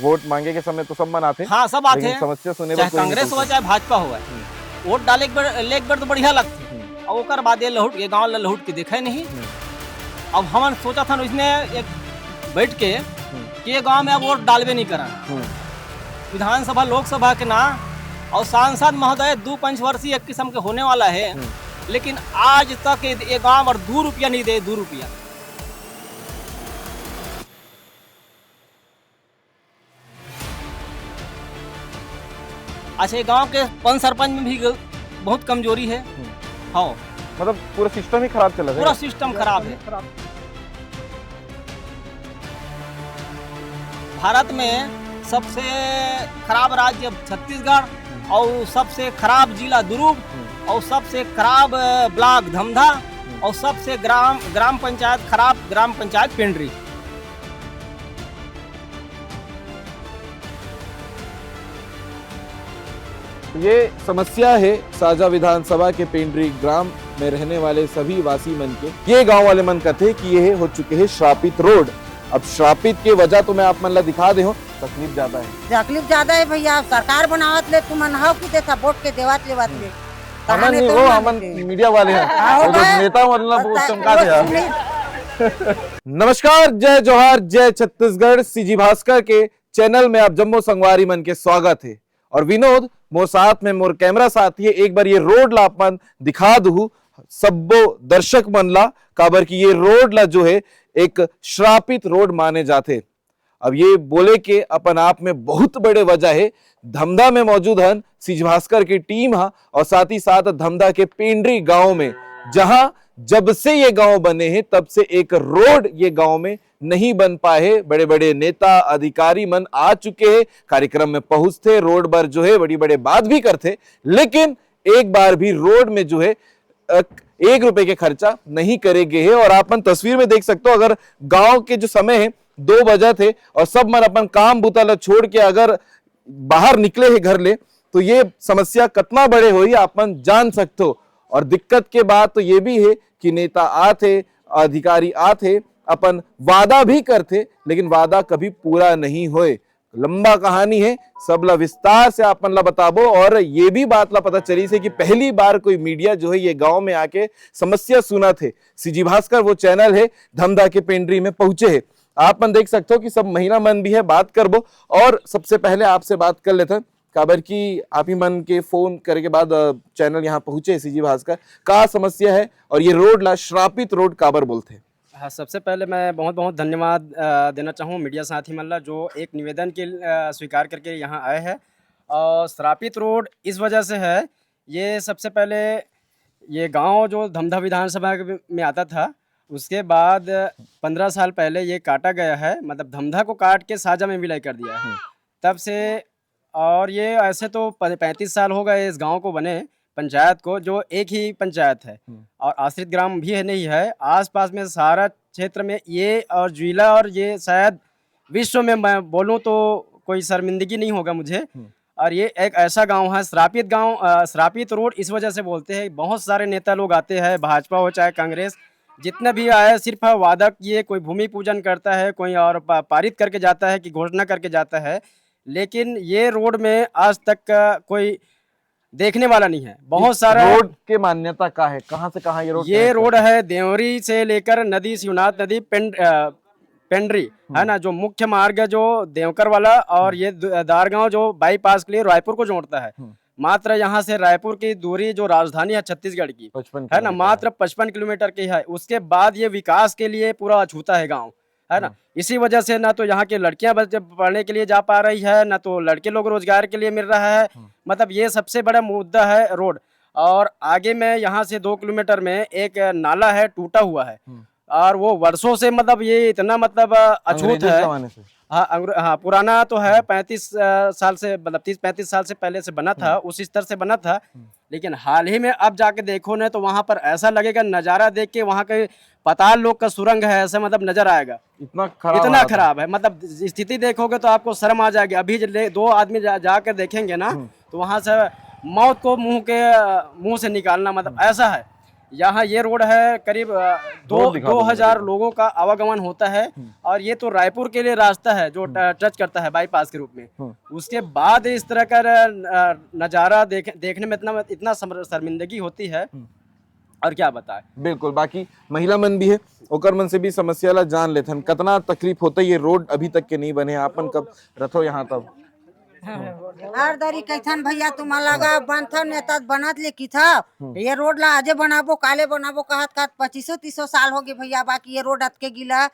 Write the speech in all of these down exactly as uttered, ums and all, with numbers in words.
Vote मांगे के समय तो सब मन आथे, हाँ, सब आथे। लेकिन समस्या सुने बर चाहे कोई नहीं कांग्रेस होवय, पहुंचे। चाहे भाजपा होवय, हम्म। वोट डाले के बर, ले के बर तो बढ़िया लगथे। हम्म। अउ ओकर बाद ये लहुट, ये गांव ला लहुट के देखय नहीं। हम्म। अब हमन सोचत हन उसने एक बैठ के हम्म। कि ये गांव में अब वोट डालबे नहीं करन। हम्म। विधानसभा, लोकसभा के ना, अउ सांसद महोदय दू पंचवर्षीय एक किस्म के होने वाला है, हम्म। लेकिन आज तक ये, ये गांव बर दू रुपया नहीं दे, दू रुपया। अच्छा, ये गांव के पंच सरपंच में भी ग-, बहुत कमजोरी है। हम्म। हाँ। मतलब पूरा सिस्टम ही खराब चला है। पूरा सिस्टम खराब है। भारत में सबसे खराब राज्य छत्तीसगढ़, हम्म। और सबसे खराब जिला दुर्ग, हम्म। और सबसे खराब, अ, ब्लॉक धमधा, हम्म। और सबसे ग्राम, ग्राम पंचायत खराब, ग्राम पंचायत पेंड्री। तो ये समस्या है साजा विधानसभा के पेंड्री ग्राम में रहने वाले सभी वासी मन के। ये गांव वाले मन कथे कि ये हो चुके हैं श्रापित रोड। अब श्रापित के वजह तो मैं आप मन ला दिखा दे हूँ, तकलीफ ज्यादा है। तकलीफ ज्यादा है भैया, सरकार बनावत ले तुमन हव कि देखा वोट के देवत लेवत ले। हमन नहीं, वो हमन मीडिया वाले हैं। हाँ, वो जो नेता मतलब वो चमका दे यार। नमस्कार, जय जोहार, जय छत्तीसगढ़। सीजी भास्कर के चैनल में आप जम्मो संगवारी मन के स्वागत है। और विनोद मोर साथ में, मोर कैमरा साथी है। एक बार ये रोड ला अपन दिखा दूहू सब्बो दर्शक मन ला, काबर कि ये रोड ला जो है एक श्रापित रोड माने जाथे। अब ये बोले के अपन आप में बहुत बड़े वजह है। धमधा में मौजूद हन सीजी भास्कर की टीम हा, और साथ ही साथ धमधा के पेंड्री गांव में, जहां जब से ये गांव बने हैं तब से एक रोड ये गांव में नहीं बन पाए। बड़े बड़े नेता अधिकारी मन आ चुके हैं, कार्यक्रम में पहुंचते, रोड पर जो है बड़ी बड़े बात भी करते, लेकिन एक बार भी रोड में जो है एक रुपए के खर्चा नहीं करे गे हे। और आप मन तस्वीर में देख सकते हो, अगर गांव के जो समय है दो बजे थे और सब मन अपन काम बुता ला छोड़ के अगर बाहर निकले हे घर ले, तो ये समस्या कतना बड़े होही आप मन जान सकते हो। और दिक्कत के बात तो ये भी है कि नेता आथे, अधिकारी आथे, अपन वादा भी करथे, लेकिन वादा कभी पूरा नहीं होए। लंबा कहानी है, सब ला विस्तार से आप मन ला बताबो। और ये भी बात ला पता चली से कि पहली बार कोई मीडिया जो है ये गांव में आके समस्या सुनत हे। सीजी भास्कर वो चैनल है, धमधा के पेंड्री में पहुंचे है। आप मन देख सकते हो कि सब महिला मन भी है, बात करबो। और सबसे पहले आपसे बात कर लेथन, काबर कि आप ही मन के फोन करे के बाद चैनल यहाँ पहुंचे है सीजी भास्कर। का समस्या है और ये रोड ला श्रापित रोड काबर बोलथे? हाँ, सबसे पहले मैं बहुत-बहुत धन्यवाद, अ, देना चाहूँ मीडिया साथी मन ला, जो एक निवेदन के, अ, स्वीकार करके यहाँ आए हैं। और श्रापित रोड इस वजह से है, ये सबसे पहले ये गांव जो धमधा विधानसभा के में आता था, उसके बाद पन्द्रह साल पहले ये काटा गया है, मतलब धमधा को काट के साजा में विलय कर दिया है। हम्म। तब से, और ये ऐसे तो प-, पैंतीस साल हो गए इस गांव को बने, पंचायत को, जो एक ही पंचायत है हम्म। और आश्रित ग्राम भी है, नहीं है। आसपास में सारा क्षेत्र में ये और जुइला और ये शायद विश्व में मैं बोलूँ तो कोई शर्मिंदगी नहीं होगा मुझे। हम्म। और ये एक ऐसा गांव है, श्रापित गांव, अ, श्रापित रोड इस वजह से बोलते हैं, बहुत सारे नेता लोग आते हैं, भाजपा हो चाहे कांग्रेस, जितने भी आए, सिर्फ वादा किए, कोई भूमि पूजन करता है, कोई और पा-, पारित करके जाता है कि घोषणा करके जाता है, लेकिन ये रोड में आज तक का कोई देखने वाला नहीं है। बहुत इस सारा रोड के मान्यता का है, कहाँ से कहाँ ये रोड ये connect रोड करता है? है देवरी से लेकर नदी, शिवनाथ नदी, पेंड-, अ, पेंड्री, है हम्म। ना, जो मुख्य मार्ग है जो देवकर वाला और हम्म। ये द-, दारगांव जो बाईपास के लिए रायपुर को जोड़ता है। हम्म। मात्र यहाँ से रायपुर की दूरी जो राजधानी है छत्तीसगढ़ की, पचपन है ना, किलोमीटर है। मात्र पचपन किलोमीटर की है। उसके बाद ये विकास के लिए पूरा अछूता है गांव, है ना। हम्म। इसी वजह से ना तो यहाँ की लड़कियां बच-, पढ़ने के लिए जा पा रही है, ना तो लड़के लोग रोजगार के लिए मिल रहा है। हम्म। मतलब ये सबसे बड़ा मुद्दा है रोड। और आगे में यहाँ से दो किलोमीटर में एक नाला है, टूटा हुआ है। हम्म। और वो वर्षों से, मतलब, ये इतना, मतलब, अ, अछूत अंग्रेजों के है। जमाने से। हाँ, अंग्रे-, हाँ, पुराना तो है, हम्म। पैंतीस, अ, साल से, मतलब, तीस पैंतीस साल से पहले से बना था, हम्म। उस स्तर से बना था। हम्म। लेकिन हाल ही में अब जाके देखो ना, तो वहाँ पर ऐसा लगेगा, नज़ारा देख के वहाँ के पाताल लोक का सुरंग है, ऐसा, मतलब, नजर आएगा। इतना खराब इतना हालत है। खराब है, मतलब, स्थिति देखोगे तो आपको शर्म आ जाएगी। अभी ज-, ले, दो आदमी जा, जाकर देखेंगे ना, हम्म। तो वहाँ से मौत को मुंह के, अ, मुंह से निकालना, मतलब, हम्म। ऐसा है। यहाँ ये रोड है, करीब अ, दो रोड दिखा दो दो हजार मुझे। लोगों का आवागमन होता है। हम्म। और ये तो रायपुर के लिए रास्ता है जो हम्म। ट-, टच करता है बाईपास के रूप में। हम्म। उसके बाद इस तरह का र-, अ, नज़ारा देख-, देखने में इतना, इतना समर-, शर्मिंदगी होती है। हम्म। और क्या बताए। बिल्कुल, बाकी महिला मन भी है, ओकर मन से भी समस्या ला जान लेथन, कतना तकलीफ होता है, ये रोड अभी तक के नहीं बने, आपन कब रथो यहाँ तब। हर दरी कहिथन भैया, तुम अलग बनथन नेता बनत ले किथा, हम्म। ये रोड ला आजे बनाबो, काले बनाबो कहत कहत पच्चीसो तीसो साल हो गए भैया, बाकी ये रोड अतके गीला,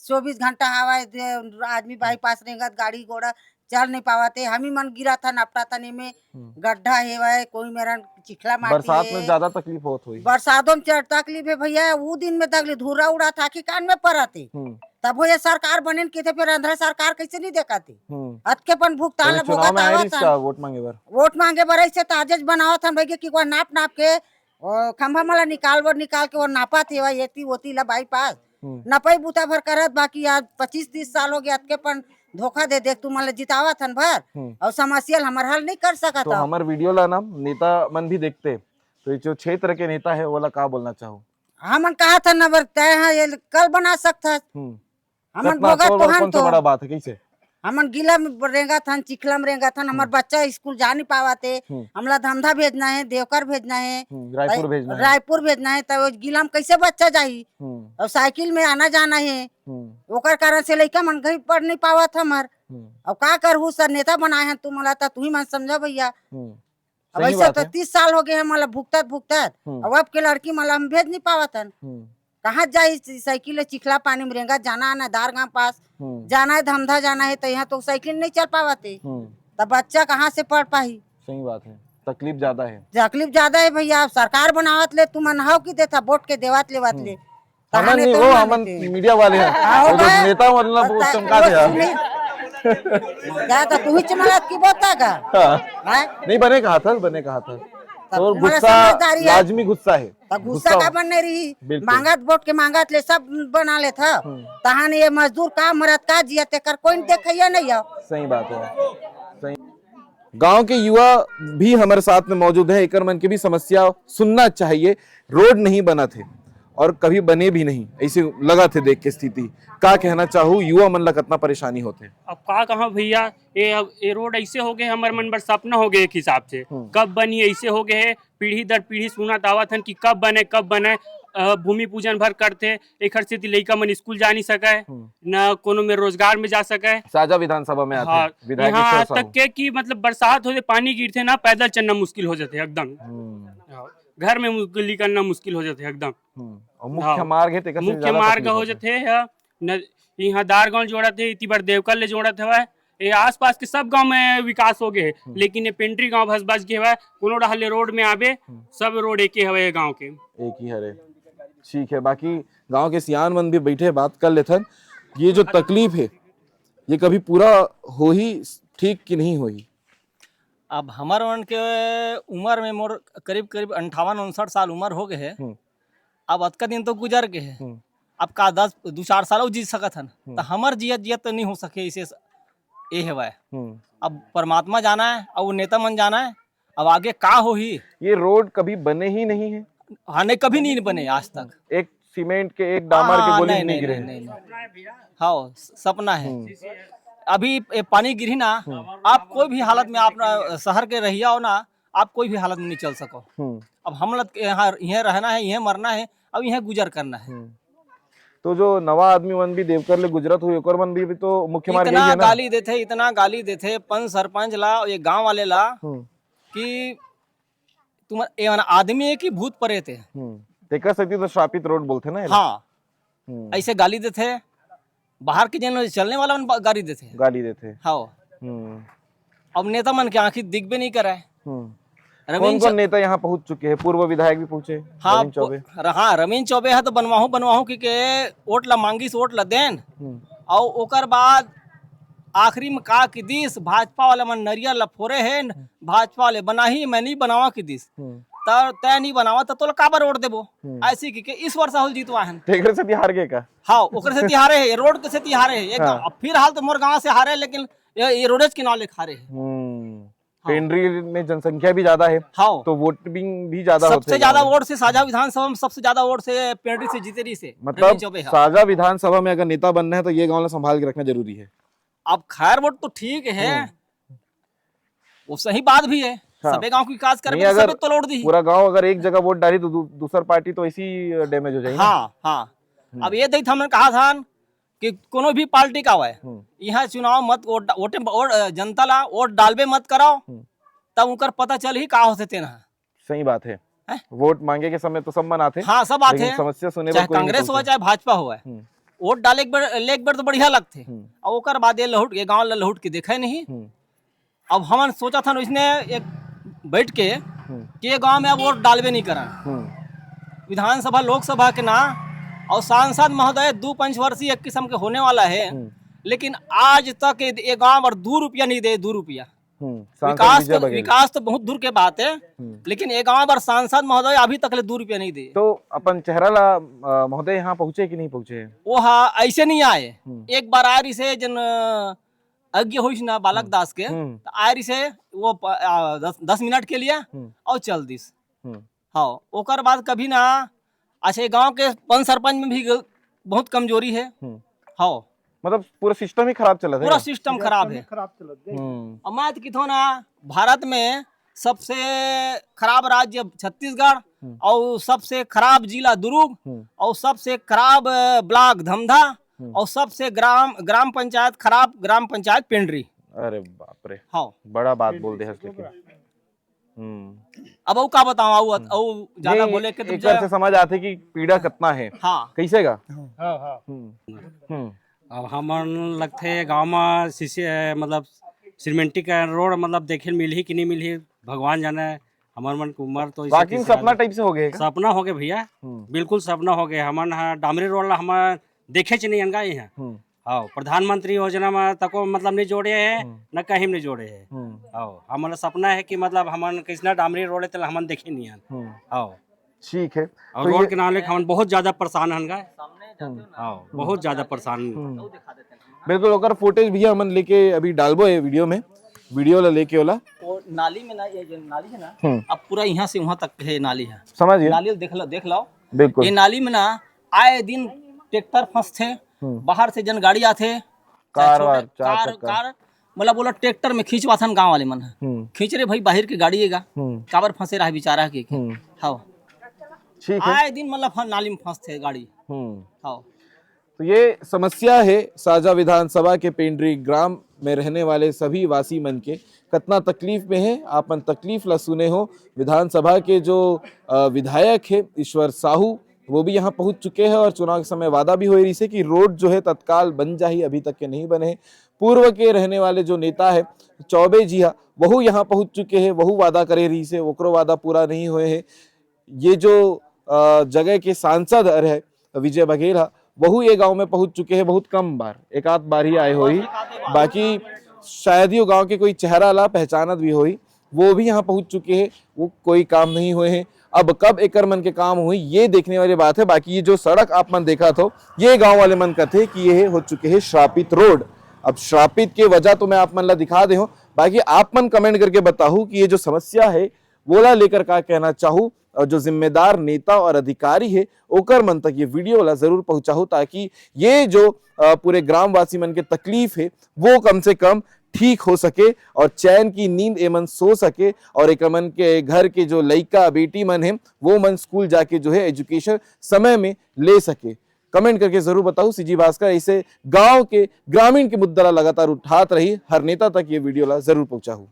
चौबीस घंटा हवा है, जे आदमी बाईपास रेंगत, गाड़ी घोड़ा चल नहीं पावत है। हमी मन गिरत हन, अपटा तने में हम्म। गड्ढा हेवय, कोई मेरन चिखला माटी बरसात में है। ज्यादा तकलीफ होत होई। बरसातों में चढ़ तकलीफ है भैया, वो दिन में तकलीफ, धूरा उड़ा था कि कान में परत है। हम्म। तब वो ये सरकार बने न किथे, फिर अंधरा सरकार कैसे नहीं देखत है? हम्म। अतके पन भुगतान कभी ला चुनाव भुगत में आए आवत रहिस हन। का वोट मांगे बर? वोट मांगे बर ऐसे तो आजेज बनावत हन भैया कि कोई नाप नाप के, ओ, खंभा मला निकाल बर निकाल के वो नापत हेवय, एती ओती ला बाईपास। हम्म। नपई बूता भर करत, बाकी आज पच्चीस तीस साल हो गया, अतके पन धोखा दे देख, तुमन ला जितावत हन भर, हम्म। और समस्या ला हमर हल नहीं कर सकत तो हो। हमर वीडियो ला ना नेता मन भी देखते, तो ये जो क्षेत्र के नेता है, वो ला का बोलना चाहो? हमन कहा था न बर, तय हाँ, ये कल बना सकत हस। हम्म। हमन कतना भोगत तोल तो और हन कौन सा तो। बड़ा बात है, कैसे? हमन गीला में रेंगत हन, चिखला में रेंगत हन, हमर हम्म। बच्चा स्कूल जा नहीं पावत हे, हम्म। हमला धमधा भेजना है, देवकर भेजना है, हम्म, रायपुर भाई, भेजना है। रायपुर भेजना है, तो गीला में कैसे बच्चा जाही? हम्म। और साइकिल में आना जाना है, हम्म। ओकर कारण से लइका मन कहीं पढ़ नहीं पावत हमर। हम्म। अब का करहू सर, नेता बनाए हैं तुम, मला तो तू ही मन समझा भैया। हम्म। अब सही ऐसा बात तो है। तीस साल हो गए हैं मला भुगतत भुगतत, हम्म। अब, अब के लड़की मला हम भेज नहीं पावत हन। हम्म। कहाँ जाई स-, साइकिल ले चिखला पानी में रेंगत जाना आना दार गांव पास, हम्म। जाना है धमधा जाना है, तो यहाँ तो साइकिल नहीं चल पावत है। हम्म। तब बच्चा कहाँ से पढ़ पाही? सही बात है, तकलीफ ज्यादा है। तकलीफ ज्यादा है भैया, अब सरकार बनावत ले तुमन हव कि देथा वोट के देवत लेवत हम्म। ले। हमन तहाने नहीं, तो वो हमन हमन के। मीडिया वाले हैं। हाँ, वो जो होगा। नेता वाला वो बता, चमका वो दे यार। सुनी। जा तो तू ही चमकात की बोलता का? हाँ। हैं? नहीं, बने कहा था, बने कहा था। तब और तुम्हारा गुस्सा, समझदारी है। लाजमी गुस्सा है। तब गुस्सा गुस्सा का हो। बन नहीं रही। बिल्कुल। मांगत वोट के मांगत ले सब बना लेथा। हम्म। तहाने ये मजदूर का मरत का जिया तेकर कोई देखैया नहीं है। सही बात है, सही। गांव के युवा भी हमारे साथ में मौजूद है, एकर मन के भी समस्या सुनना चाहिए। रोड नहीं बना थे और कभी बने भी नहीं, ऐसे लगा थे देख के स्थिति। का कहना चाहू, युवा मन ला कितना परेशानी होते? अब का कहा भैया, ये, अब ये रोड ऐसे हो गए, हमर मन बर सपना हो गए एक हिसाब से। हम्म। कब बनी, ऐसे हो गए है, पीढ़ी दर पीढ़ी सुनत आवत हन कि कब बने, कब बने। अ, भूमि पूजन भर करथे, एखर सेती लइका मन स्कूल जा नहीं सके, हम्म। न कोनो में रोजगार में जा सके। साजा विधानसभा में आथे, हाँ, विधायक यहाँ ईश्वर आज साहू। तक के कि मतलब बरसात होथे, पानी गिरथे ना, पैदल चलना मुश्किल हो जाथे एकदम। हम्म। हाँ, घर में मुश्किल निकलना मुश्किल हो जाथे एकदम। हम्म। और मुख्य हाँ। मार्ग है, तेकर से मुख्य ज्यादा मार्ग तकलीफ हो होथे। जाथे, हाँ। न, यहाँ दार गांव जोड़त हे, इति बर देवकर ले जोड़त हवय। ये आसपास के सब गांव में विकास हो गए हे, हम्म। लेकिन ये पेंड्री गांव भस बच गए हवय, कोनो डहर ले रोड में आबे, हम्म। सब रोड एके हवय ये गांव के। एक ही हरे। ठीक है, बाकी गांव के सियान मन भी बैठे, बात कर लेथन। ये जो तकलीफ है, ये कभी पूरा होही ठीक कि नहीं होही? अब हमर मन के उम्र में, मोर करीब करीब अंठावन उनसठ साल उम्र हो गए है। हम्म। अब अतका दिन तो गुजर गए है। हम्म। अब का दस, दू चार साल अउ जी सकत हन, हम्म। तो हमर जियत जियत तो नहीं हो सके, इसे स-, ये हवय। हम्म। अब परमात्मा जाना है, और वो नेता मन जाना है, अब आगे का होही। ये रोड कभी बने ही नहीं है। हाँ, नहीं, कभी नहीं बने आज तक। एक सीमेंट के, एक डामर के हाँ, गोली नहीं, नहीं नहीं, गिरे। नहीं, नहीं, नहीं। हाँ, स-, सपना है। हम्म। अभी ये पानी गिरी ना, हम्म। आप कोई भी हालत में, आप ना शहर के रहिया हो ना, आप कोई भी हालत में नहीं चल सको। हम्म। अब हम लोग के यहाँ, यहाँ रहना है, यहाँ मरना है, अब यहाँ गुजर करना है। हम्म। तो जो नवा आदमी मन भी देवकर ले गुजरत हुई, ओकर मन भी, भी तो मुख्य मार्ग यही इतना है ना? गाली देथे, इतना गाली देथे पंच सरपंच ला, ये गांव वाले ला, हम्म। कि तुम ये वाला आदमी है कि भूत प्रेत है? हम्म। तेकर सेती तो श्रापित रोड बोलथे ना एला। हाँ। हम्म। ऐसे गाली देथे, बाहर के जन चलने वाला मन ब-, गाली देथे। गाली देथे। हाँ। हम्म। अब नेता मन के आंखी दिखबे नहीं करे। हम्म। रविंद्र कौन-कौन चौ- नेता यहाँ पहुंच चुके हैं? पूर्व विधायक भी पहुंचे, हाँ, रविंद्र चौबे। प-, र-, हाँ, रविंद्र चौबे है तो बनवाहूं, बनवाहूं कि के वोट ला मांगिस, वोट ला देन। हम्म। और ओकर बाद आखिरी में का कि दिस, भाजपा वाला मन नरियल ला फोरे हे, हम्म। भाजपा वाले बनाही, मैं नहीं बनावा कि दिस। हम्म। त तय नहीं बनावा त तोला काबर वोट देबो? हम्म। ऐसी कि के इस वर्ष राहुल जीतवा हन। तेकर से तिहार के का? हाँ, ओकर से तिहारे है, ये रोड के से तिहारे है। ये हाँ। गा-, अब फिर हाल तो मोर गांव से हारे, लेकिन ये, ये रोडेज के नाव ले हारे है। हम्म। हाँ। पेंड्री में जनसंख्या भी ज्यादा है, हाँ। तो वोटिंग भी ज्यादा होथे सबसे ज्यादा गाँव में। वोट से साजा विधानसभा में सबसे ज्यादा वोट से पेंड्री से जीते रही से मतलब प्रवीण चौबे हा। साजा विधानसभा में अगर नेता बनना है तो ये गांव ला संभाल के रखना जरूरी है। अब खैर वोट तो ठीक है, हम्म। वो सही बात भी है, हाँ। सबे गांव के विकास करे नहीं, में अगर सबे तो लौट दी। पूरा गांव अगर एक जगह वोट डाली तो दू-, दूसर पार्टी तो ऐसी डैमेज हो जाएगी ना। हाँ, हाँ। हम्म। अब ये देखिए हमने कहा था कि कोनो भी पार्टी का होय, हम्म। यहाँ चुनाव मत वोट, वोटे, वोट, जनता ला वोट डालबे मत कराओ, हम्म। तब उनकर पता चल ही का होथे तेन ह। सही बात है। हैं? वोट मांगे के समय तो सब मन आथे, हाँ, सब आथे। लेकिन समस्या सुने बर चाहे कोई नहीं कांग्रेस हो, पहुंचे। चाहे भाजपा हो, हम्म। वोट डाले के बेर, ले के बेर तो बढ़िया लगथे, हम्म। और ओकर बाद ये लहुट, ये गांव ला लहुट के देखे नहीं। हम्म। अब हमन सोचत हन इसने एक बैठ के हम्म। कि ये गांव में अब वोट डालबे नहीं करन। हम्म। विधानसभा, लोकसभा के ना, और सांसद महोदय दू पंचवर्षीय एक किस्म के होने वाला है, हम्म। लेकिन आज तक ये, ये गांव बर दू रुपया नहीं दे, दू रुपया। हम्म, सांसद विकास विजय तो, बघेल। विकास तो बहुत दूर के बात है, हम्म। लेकिन ये गांव बर सांसद महोदय अभी तक ले दू रुपया नहीं दे। तो अपन चेहरा ला, अ, महोदय यहाँ पहुँचे कि नहीं पहुँचे? वो हा, ऐसे नहीं आए। हम्म। एक बार आए रहिसे जन, अ, अज्ञ होइस ना बालक हम्म। दास के, हम्म। तो आए रहिसे वो प-, आ, दस, दस मिनट के लिए हम्म। और चल दिस। हम्म। हाँ, ओकर बाद कभी ना, अच्छा, ये गांव के पंच सरपंच में भी ग-, बहुत कमजोरी है। हम्म। हाँ। मतलब पूरा सिस्टम ही खराब चलत है पूरा का? सिस्टम खराब है। खराब चलत है। हम्म। अब मैं तो किथो ना, भारत में सबसे खराब राज्य छत्तीसगढ़ हम्म। और सबसे खराब जिला दुर्ग हम्म। और सबसे खराब, अ, ब्लॉक धमधा हम्म। और सबसे ग्राम, ग्राम पंचायत खराब, ग्राम पंचायत पेंड्री। अरे बाप रे। हाँ। बड़ा बात बोल दे हस लेकिन। हम्म। अब अउ का बताऊं, अउ, हम्म। अउ ज्यादा नहीं, बोले के तो एक जा- तरह से समझ आथे कि पीड़ा कितना है। हाँ। कैसे का? हाँ, हाँ। हम्म। हम्म। अब हमन लगथे गांव में सीसी, ए, मतलब सीमेंटी का रोड मतलब देखे मिलही कि नहीं मिलही, भगवान जाने। हमर मन के उम्र तो इसे वाकई तीसरा सपना टाइप से हो गए का? सपना हो गए भैया, हम्म। बिल्कुल सपना हो गए। हमन ह डामरी रोड ला हमन देखे च नहीं अनगा यहाँ। हम्म। हाँ, प्रधानमंत्री योजना में तको मतलब नहीं जोड़े है, हम्म। न कहीं नहीं जोड़े है। हम्म। हाँ, हमन सपना है कि मतलब हमन किसना डामरी रोड है, तेला हमन देखे नहीं हन। हम्म। हाँ। ठीक है। और तो रोड ये के नाले हमन बहुत ज्यादा परेशान हन गा। हम्म। हाँ, बहुत ज्यादा परेशान। हम्म। बिल्कुल, ओकर फुटेज भी हमन लेके अभी डालबो है वीडियो में, वीडियो ला लेके ओला। वो नाली में ना, ये जो नाली है ना, हम्म। अब पूरा यहाँ से वहाँ तक है नाली है। समझ गए? नाली देख लो, देख लो। बिल्कुल। ये नाली में ना आए दिन ट्रैक्टर फंसथे, हम्म। बाहर से जन गाड़ी आथे, चाहे कार छोटे वार, चार कार, चक्का। कार, मतलब बोला ट्रैक्टर में खींचवाथन गांव वाले मन ह। हम्म। खींच रे भाई, बाहर के गाड़ी है गा, हम्म। काबर फंसे रहा बेचारा के, के। हम्म। हाँ। ठीक है। आए दिन मतलब हर नाली में फंसथे गाड़ी। हम्म। हाँ। तो ये समस्या है साजा विधानसभा के पेंड्री ग्राम में रहने वाले सभी वासी मन के, कतना तकलीफ में है। आप मन तकलीफ ला सुने हो। विधानसभा के जो, अ, विधायक है ईश्वर साहू, वो भी यहाँ पहुँच चुके हैं और चुनाव के समय वादा भी होए रहिसे कि रोड जो है तत्काल बन जाही, अभी तक के नहीं बने हैं। पूर्व के रहने वाले जो नेता है चौबे जी हा, वहू यहाँ पहुँच चुके हैं, वहू वादा करे रहिसे, ओकरो वादा पूरा नहीं होए है। ये जो, अ, जगह के सांसद हर है विजय बघेल हा, वहू ये गांव में पहुंच चुके हैं बहुत कम बार, एक आध बार ही आए होही, बाकी शायद ही वो गांव के कोई चेहरा ला पहचानत भी होही, वो भी यहाँ पहुंच चुके हैं, वो कोई काम नहीं हुए हैं। अब कब एकर मन के काम हुई, ये देखने वाली बात है। बाकी ये जो सड़क आप मन देखा थो, ये गांव वाले मन कथे कि ये हो चुके हैं श्रापित रोड। अब श्रापित के वजह तो मैं आप मन ला दिखा दे हूँ, बाकी आप मन कमेंट करके बताहू कि ये जो समस्या है, वोला लेकर का कहना चाहू, और जो जिम्मेदार नेता और अधिकारी है, ओकर मन तक ये वीडियो ला जरूर पहुंचाहू, ताकि ये जो, अ, पूरे ग्रामवासी मन के तकलीफ है, वो कम से कम ठीक हो सके और चैन की नींद एमन सो सके और एक मन के घर के जो लइका बेटी मन है, वो मन स्कूल जाके जो है एजुकेशन समय में ले सके। कमेंट करके जरूर बताओ। सीजी भास्कर ऐसे गांव के ग्रामीण के मुद्दा ला लगातार उठात रही, हर नेता तक ये वीडियो ला जरूर पहुंचाहू।